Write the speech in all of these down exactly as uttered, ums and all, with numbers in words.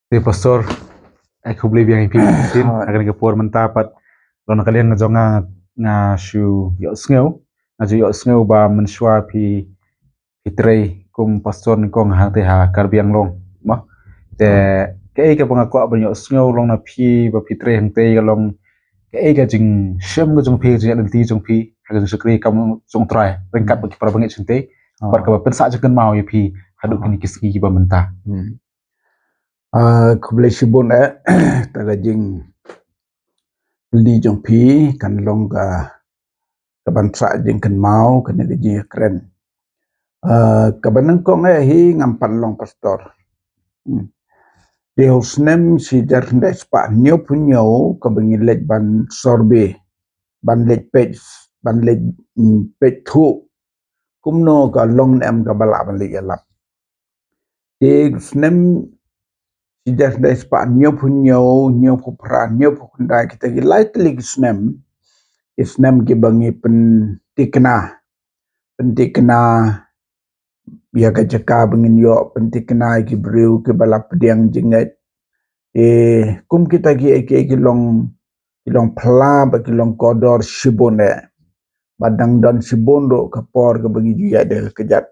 Te Pastor, ai khublei biang ïa phi shisien ha kane ka por mynta pat. Long na ka liang jong nga, nga shu ïohsngew, nga shu ïohsngew ba mynshuwa phi, phi trei kum pastor nyngkong hangtei ha Karbi Anglong, mo. Te kaei kaba nga kwah ban ïohsngew long na phi ba phi trei hangtei ka long kaei ka jingshem ka jong phi, ka jingïaid lynti jong phi ha ka jingshakri kam jong U Trai ryngkat bad ki para bangeit hangtei, bad kaba pynsah jingkynmaw ïa phi haduh kine ki sngi kiba mynta. Ah, khublei shibun eh. Ta ka jingkylli jong phi kan long ka, ka ban sah jingkynmaw kane ka jingïakren. Ah, kaba nyngkong eh hi ngam pat long pastor. Hmm. Te ha u snem shi hajar khyndai spah hynñiew phew hynñiew kaba ngi leit ban survey, ban leit peit, ban leit, mm, peit thuh kumno ka long ne em kaba lah ban leit ïalap. Te snem shi hajar khyndai spah hynñiew phew hynñiew, hynñiew phew phra, hynñiew phew khyndai, kita ki lai tylli ki snem, ki snem kiba ngi pynthikna, pynthikna ïa ka jaka ba ngin ïoh, pynthikna ïa ki briew kiba la pdiang jingngeit. Eh, kum kita kiei kiei ki long, ki long pla bad ki long kordor shibun eh. Bad dang don shibun ruh ka por kaba ngi ju ïaid da ka kjat.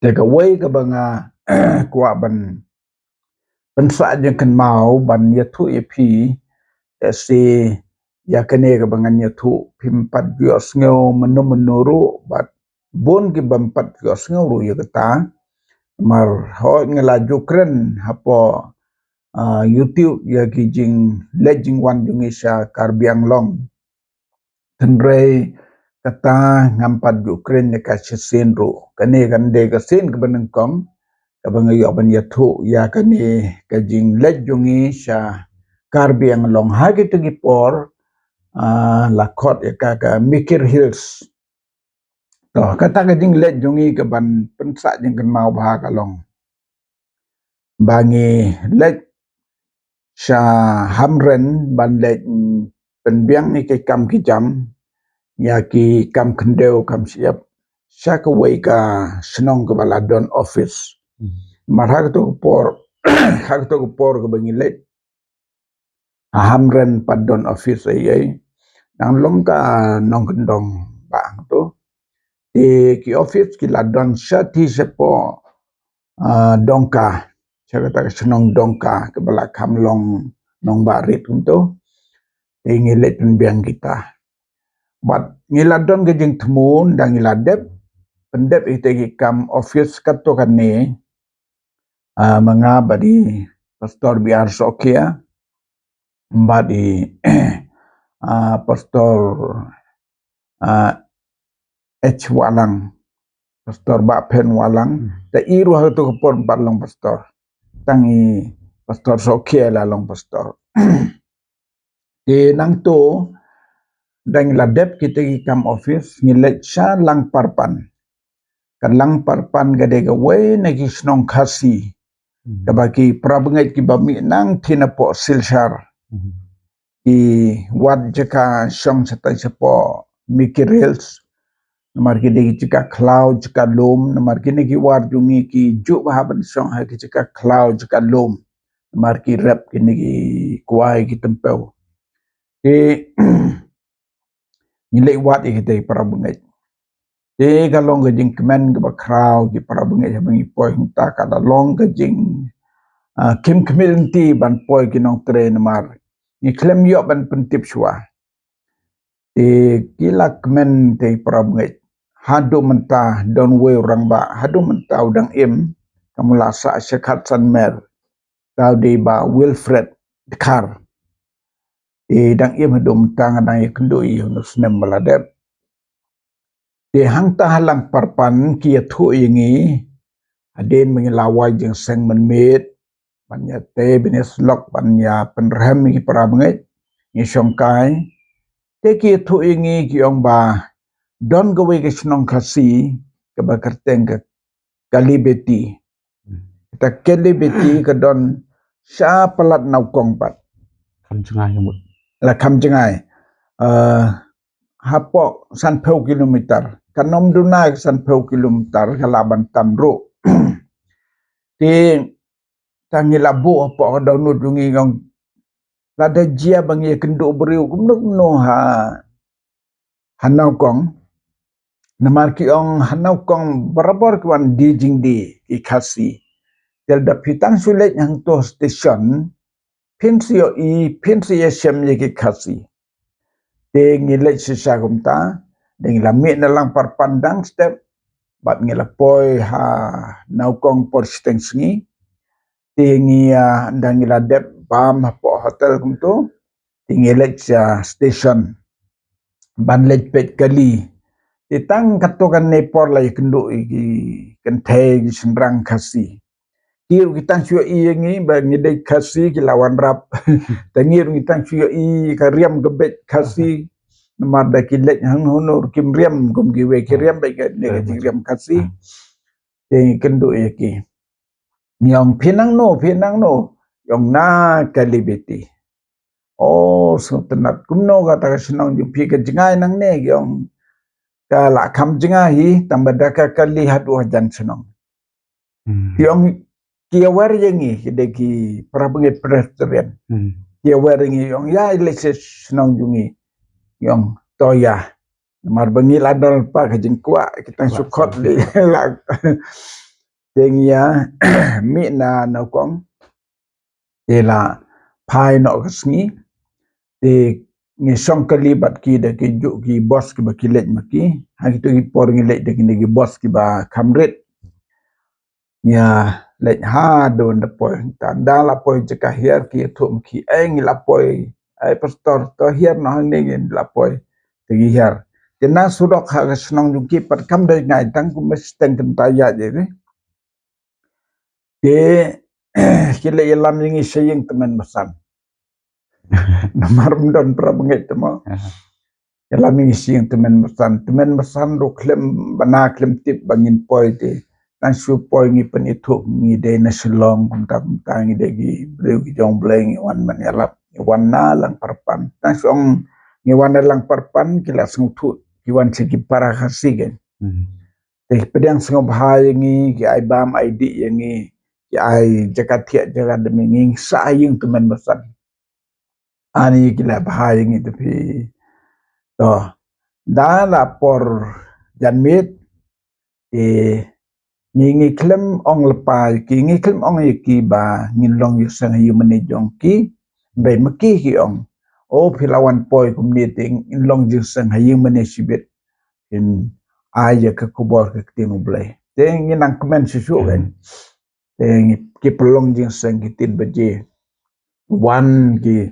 Te kawei kaba nga kwah ban pynsah jingkynmaw ban ïathuh ïa phi, te shi ïa kane kaba ngan ïathuh phim pat ju ïohsngew mynno mynno ruh bad bun ki bym pat ju ïohsngew ruh ïa kata. Namar hooid nga la ju kren hapoh, ah, YouTube ïa ki jingleit jingwan jong ngi sha Karbi Anglong. Hynrei kata ngam pat ju kren ïa ka shisien ruh. Kane kan dei ka sien kaba nyngkong kaba nga ïoh ban ïathuh ïa kane ka jingleit jong ngi sha Karbi Anglong ha kito ki por, ah, la khot ïa ka ka Mikir Hills. To, kata ka jingleit jong ngi kaban pynsah jingkynmaw bha ka long ba ngi leit sha Hamren ban leit, mm, pynbiang ïa ki kam ki jam, ïa ki kam khyndew kam shyiap sha kawei ka shnong kaba la don office. Hmm. Namar ha kato ka por, ha kato ka por kaba ngi leit ha Hamren pat don office ei ei. Nang long ka nongkyndong ba hangto. Te ki office ki la don sha ti shapoh, ah, Dongka. Sha kata ka shnong Dongka kaba la kham long nongbah rit kumto. Te ngi leit pynbiang kita. Bad ngi la don ka jingthmu, nda ngi la dep pyndep ïa kita ki kam office kato kane. Ah, ma nga bad i Pastor B R Sokhia, bad i, ah, Pastor, ah, H Wahlang, Pastor Bah Phen Wahlang. Hmm. Te i ruh ha kato ka por ym pat long pastor. Tang i Pastor Sokhia la long pastor. Te nangto, nda ngi la dep kita ki kam office, ngi leit sha Langparpan. Ka Langparpan ka dei kawei na ki shnong Khasi. Hmm. Kaba ki para bangeit kiba mih nangthie napoh Silchar. Hmm. Ki wad jaka shong shatei shapoh Mikir Hills. Namar ki dei ki jaka khlaw jaka lum, namar kine ki war jong ngi ki juh bha ban shong ha ki jaka khlaw jaka lum. Namar ki rep kine ki kwai ki tympew. Te ngi leit wad ïa kita ki para bangeit. Te ka long ka jingkmen kaba khraw ki para bangeit haba ngi poi hangta, ka la long ka jing, ah, khim khmih lynti ban poi ki nongtrei namar ngi khlem ïoh ban pyntip shuwa. Te ki la kmen te para bangeit. Haduh mynta don uwei u rangbah, haduh mynta u dang im, kam la sah shakhat san mer. Uta u dei Bah Wilfred Dkhar. Te dang im haduh mynta, nga dang ïakynduh ïa u na u snem ba la dep. Te hangta ha Langparpan ki ïathuh ïa ngi, hadien ba ngi la wai jingseng mynmiet, ban ïatei ban ïasyllok ban ïapynrhem ïa ki para bangeit, ngi shongkai. Te ki ïathuh ïa ngi ki ong ba don kawei ka shnong Khasi kaba kyrteng ka Kalibeti. Kata Kalibeti ka don sha palat Nyngkong pat. Kham jngai ka mut. La kham jngai. Eh, hapoh sanphew kilometer. Kan ym duna ka sanphew kilometer, ka lah ban tam ruh. Te tang ngi la buh hapoh ka dohnud jong ngi, ngi ong lada jia ba ngi ïakynduh briew kumno kumno ha, ha Nyngkong. Namar ki ong ha Nyngkong barabor ki wan die jingdie ki Khasi. Te lada phi tang shu leit hangto station, phin sa ïohi, phin sa ïashem ïa ki Khasi. Te ngi leit shisha kumta, te ngi la mih na Langparpan dang step, bad ngi la poi ha Nyngkong por shiteng sngi. Te ngi, ah, ynda ngi la dep bam hapoh hotel kumto, te ngi leit sha station ban leit peit kali. Te tang katto katne por la ïakynduh ïa ki kynthei ki shynrang Khasi. Ki ruh ki tang shu ïohi ïa ngi ba ngi dei Khasi, ki la wanrah. Te ngi ruh ngi tang shu ïohi ka riam ka beit Khasi. Namar da ki leit hangno hangno ruh kim riam kum kiwei, ki riam beit ka, ka jingriam Khasi. Te ngi kynduh ïa ki. Ngi ong phi nangno, phi nangno? Ngi ong na Kalibeti. O, sngewtynnat, kumno kata ka shnong jong phi? Ka jngai nangne? Ngi ong ka la kham jngai hi, tang ba da ka kali haduh hajan shnong. Hmm. Ngi ong ki ïawer ïa ngi, ki dei ki para bangeit Presbyterian. Hmm. Ki ïawer ïa ngi, ngi ong ïa leit sha shnong jong ngi. Ngi ong to ïa. Namar ba ngi la don pat ka jingkwah, ki tang shu khot lei la. Te ngi ïa mih na Nyngkong. Te la phai noh ka sngi. Te ngi shong kali bad ki da ki juh ki bos kiba ki leit ma ki. Ha kito ki por ngi leit da kine ki bos kiba kham rit. Ngi ïa leit haduh ynda poi, ynda la poi jaka hiar, ki ïathuh ma ki, eh, ngi la poi, eh pastor, to hiar noh hangne, ngi la poi. Te ngi hiar. Te na surok ha ka shnong jong ki pat kam da jngai, tang kumba shiteng kynta ïaid ïa ki. Te ki la ïalam ïa ngi sha ïing tymmen basan. Namar ym don para bangeit te mo. Aha. Ïalam ïa ngi sha ïing tymmen basan. Tymmen basan ruh khlem bana khlem tip ba ngin poi te. Tang shu poi ngi pynithuh ngi dei na Shillong, kumta kumta, ngi dei ki briew ki jong U Blei, ngi wan ban ïalap. Ngi wan na Langparpan. Tang shu ong ngi wan na Langparpan, ki la sngewthuh ki wan sha ki para Khasi kein. Hmm. Te ki pdiang sngewbha ïa ngi, ki ai bam ai dih ïa ngi, ki ai jaka thiah jaka dem ïa ngi, sha ïing tymmen basan. Ani ki la bha ïa ngi te phi. To, da la por janmiet, te ngi, ngi khlem ong lypa ïa ki, ngi khlem ong ïa ki ba ngin long jingïaseng ha ïingmane jong ki. Hynrei ma ki ki ong, o phi la wan poi kumne te ngin long jingïaseng ha ïingmane shibit. Phin ai ïa ka khubor ka ktien U Blei. Te ngi nang kmen shuh shuh kein. Te ngi, ki pynlong jingïaseng ki tied baje. Wan ki,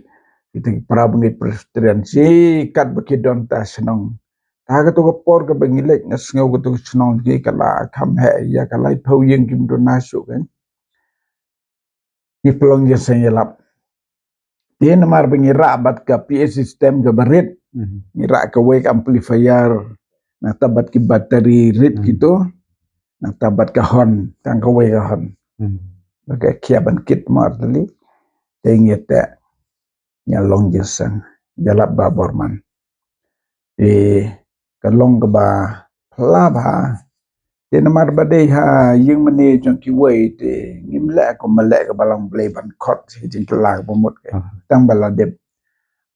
kita ki para bangeit Presbyterian shi katba ki don ta shnong. Ta kato ka por kaba ngi leit nga sngew kato ka shnong ki ka la kham heh ïa, ka laiphew ïing kim duna shuh kein. Ki pynlong jingïaseng ïalap. Te namar ba ngi rah bad ka P A system kaba rit. Mhm. Ngi rah kawei ka amplifier, nangta bad ki battery rit, mhm, kito, nangta bad ka horn, tang kawei ka horn. Mhm. Ba ka khia ban kit mar tali. Te ngi te ngi long jingïaseng ïalap ba bor man. Te ka long kaba phylla bha. Te namar ba dei ha ïingmane jong kiwei te ngim leh kumba leh kaba long Blei ban khot ha jingkylla kaba mut kein. Ah. Tang ba la dep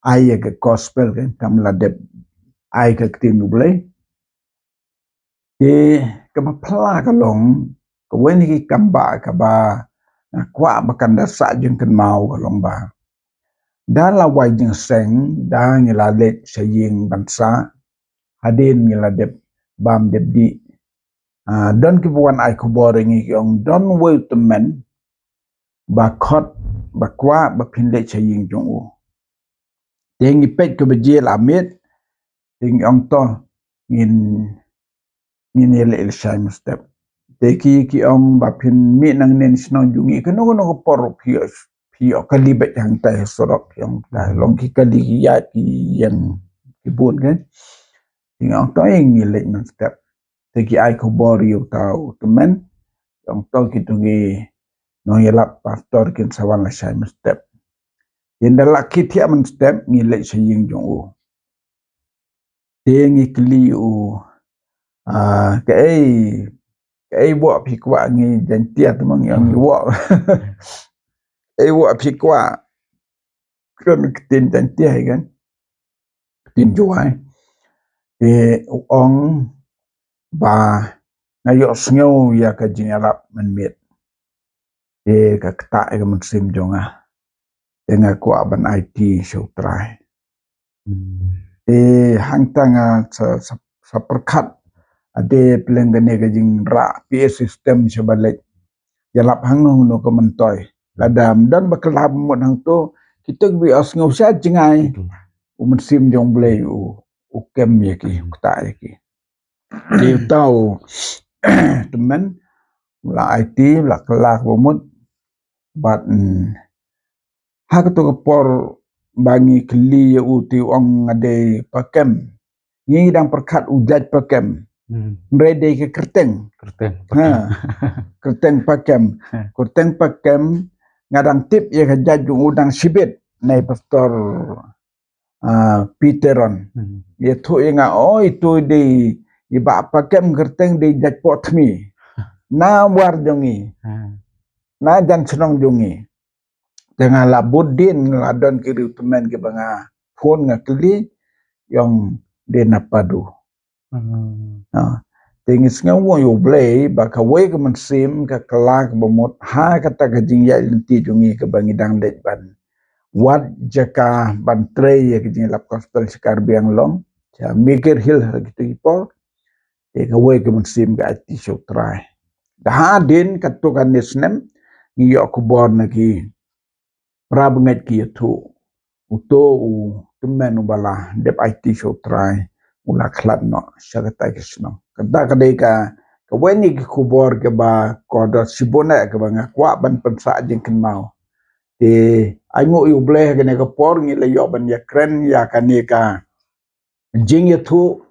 ai ïa ka gospel kein, tang ba la dep ai ka ktien U Blei. Te kaba phylla ka long, kawei na ki kam ba kaba nga kwah ba kan da sah jingkynmaw ka long ba da la wai jingïaseng, da ngi la leit sha ïing ban sah. Hadien ngi la dep bam dep dih. Ah, don kiba wan ai khubor ïa ngi ki ong don uwei u tymmen ba khot, ba kwah ba phin leit sha ïing jong u. Te ngi peit kaba jia la miet, te ngi ong to ngin, ngin ïaleh lashai mynstep. Te ki, ki ong ba phin mih nangne na shnong jong ngi, kano kano ka por phi ïoh, phi ïoh kali beit hangtai ha surok, ki ong ta long ki kali ki ïaid ki ïeng ki bun kein. Te ngi ong to ngi leit mynstep. Te ki ai khubor ïa uta u tymmen, ki ong to kito ki nongïalap pastor kin sa wan lashai mynstep. Te ynda la khie thiah mynstep ngi leit sha ïing jong u. Te ngi kylli u, ah, kaei, kaei woh phi kwah, ngi Jaiñtia te ma ngi ong ngi woh. Ei wa phi kwah. Kan ktien Jaintia kan. Ktien Jowai. Te u ong ba nga ïohsngew ïa ka jingïalap mynmiet. Te ka ktah ïa ka mynsiem jong nga. Te nga kwah ban aiti sha U Trai. Te hangta nga sa, sa, sa pyrkhat. Ade pleng kane ka jingrah P A system sha ba leit. Ïalap hangno hangno ka myntoi. Lada ym don ba kylla ba mut hangto, kita ki ba ïohsngew sha jngai. U mynsiem jong U Blei u, u kem ïa ki, u ktah ïa ki. Te uta u tymmen, u la aiti, u la kylla ba mut. Bad, mm, ha kato ka por ba ngi kylli ïa u te u ong nga dei pakem. Ngi dang pyrkhat u jait pakem. Hmm. Hynrei dei ka kyrteng. Kyrteng. Ha. Kyrteng pakem. Ha. Kyrteng pakem nga dang tip ïa ka jait jong u dang shibit. Nai Pastor, ah, Peteron. Hmm. Ïathuh ïa nga, oh, itu dei i bah pakem kyrteng dei jait Pohthmi. Na war jong ngi. Ha. Na jan shnong jong ngi. Te nga la bud dien, nga la don ki riewtymmen kiba nga phone nga kylli, ïong dei na Padu. Hmm. Ha. Te ngi sngew ïa U Blei ba kawei ka mynsiem ka kylla kaba mut ha kata ka jingïaid lynti jong ngi kaba ngi dang leit ban wad jaka ban trei ïa ka jingïalap gospel sha Karbi Anglong, sha Mikir Hill ha kito ki por. Te kawei ka mynsiem ka aiti sha U Trai. Da hadien katto katne snem ngi ïoh khubor na ki para bangeit ki ïathuh. Uto u tymmen uba la dep aiti sha U Trai u la khlad noh sha kata ka shnong. Kata ka dei ka, kawei na ki khubor kaba kordor shibun eh kaba nga kwah ban pynsah jingkynmaw. Te ainguh ïa U Blei ha kane ka por ngi la ïoh ban ïakren ïa kane ka jingïathuh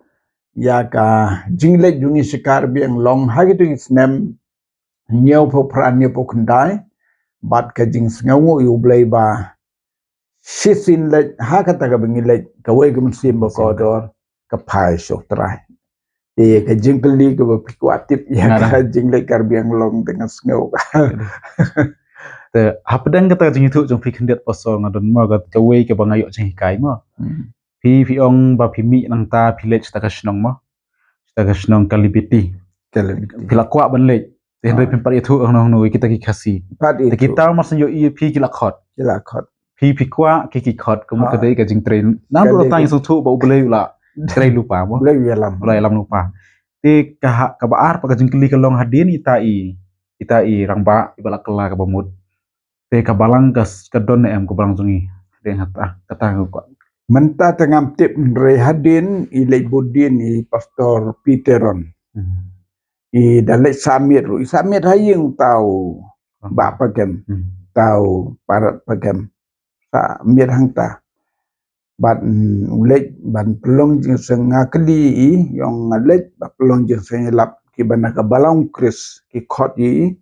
ïa ka jingleit jong ngi sha Karbi Anglong ha kito ki snem hynñiewphew phra hynñiewphew khyndai, bad ka jingsngewnguh ïa U Blei ba shisien leit ha kata kaba ngi leit kawei ka mynsiem ba kordor ka phai sha U Trai. Te ka jingkylli kaba phi kwah tip ïa ka jingleit Karbi Anglong te nga sngew. Te hapdeng kata ka jingïathuh jong phi khyndiat Pastor nga don mo ka kawei kaba nga ïoh jinghikai mo. Hmm. Phi, phi ong ba phi mih nangta phi leit sha ka shnong mo. Sha ka shnong Kalibiti. Kalibiti. Phi la kwah ban leit. Te hynrei phim pat ïathuh hangno hangno ïa kita ki Khasi. Te kita mar shu ïohi ïa phi ki la khot. Ki la khot. Phi, phi kwah ki, ki khot ka mut ka dei ka jingtrei. Nang ruh tang sngewthuh ba U Blei u la trei lypa mo. U Blei u ïalam. U la ïalam lypa. Te ka ha, kaba ar pat ka jingkylli ka long hadien ita i, ita i rangbah iba la kylla kaba mut. Te ka balang ka, ka don ne em ka balang jong i. Dei hangta, kata ka kwah. Mynta te ngam tip hynrei hadien i leit bud dien i Pastor Peteron. Hmm. I da leit sah miet ruh, i sah miet ha ïing uta u bah pakem. Hmm. Uta u parat pakem. Sah miet hangta. Bad, mm, u leit ban pynlong jingseng nga kylli i, ïong nga leit ban pynlong jingseng ïalap kiba na ka balang Khrist ki khot i,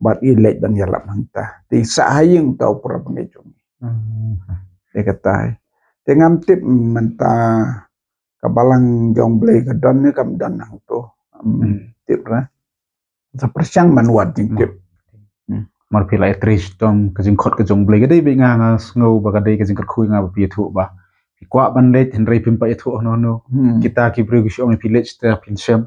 bad i leit ban ïalap hangta. Te i sah ha ïing uta u para bangeit jong ngi. Hmm. Te kata i. Te ngam tip mynta ka balang jong Blei ka don ne kam don hangto. Ngam tip ra. Sa pyrshang ban wad jingtip. Hmm. Mar phi la ïatrei shitom ka jingkhot ka jong Blei ka dei beit nga, nga sngew ba ka dei ka jingkyrkhu ïa nga ba phi ïathuh ba phi kwah ban leit hynrei phim pat ïathuh hangno hangno. Hmm. Kita ki briew ki shu ong ïa phi leit te phin shem.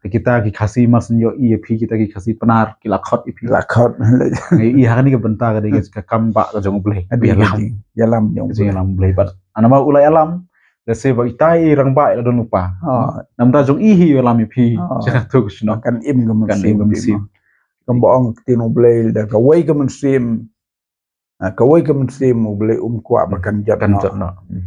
Te kita ki Khasi mar shu ïohi ïa phi kita ki Khasi Pnar ki la khot ïa phi. La khot. Nga ïohi ha kane ka bynta ka dei ka kam ba ka jong Blei. Ka dei ka jingïalam jong Blei. Jingïalam Blei bad namar u la ïalam. Lehse ba ita i rangbah i la don lypa. Namar jong i hi ïalam ïa phi. Sha kato ka shnong. Kan im ka mynsiem. Kan im ka mynsiem. Kumba ong ka ktien U Blei da kawei ka mynsiem. Ah, kawei ka mynsiem U Blei um kwah ba kan jot noh. Kan jot noh. Hmm.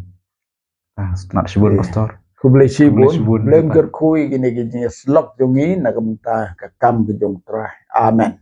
Ah, sngewbha shibun Pastor. Khublei shibun. Khublei shibun. Blei un kyrkhu ïa kine ki jingïasyllok jong ngi na ka bynta ka kam ka jong U Trai. Amen.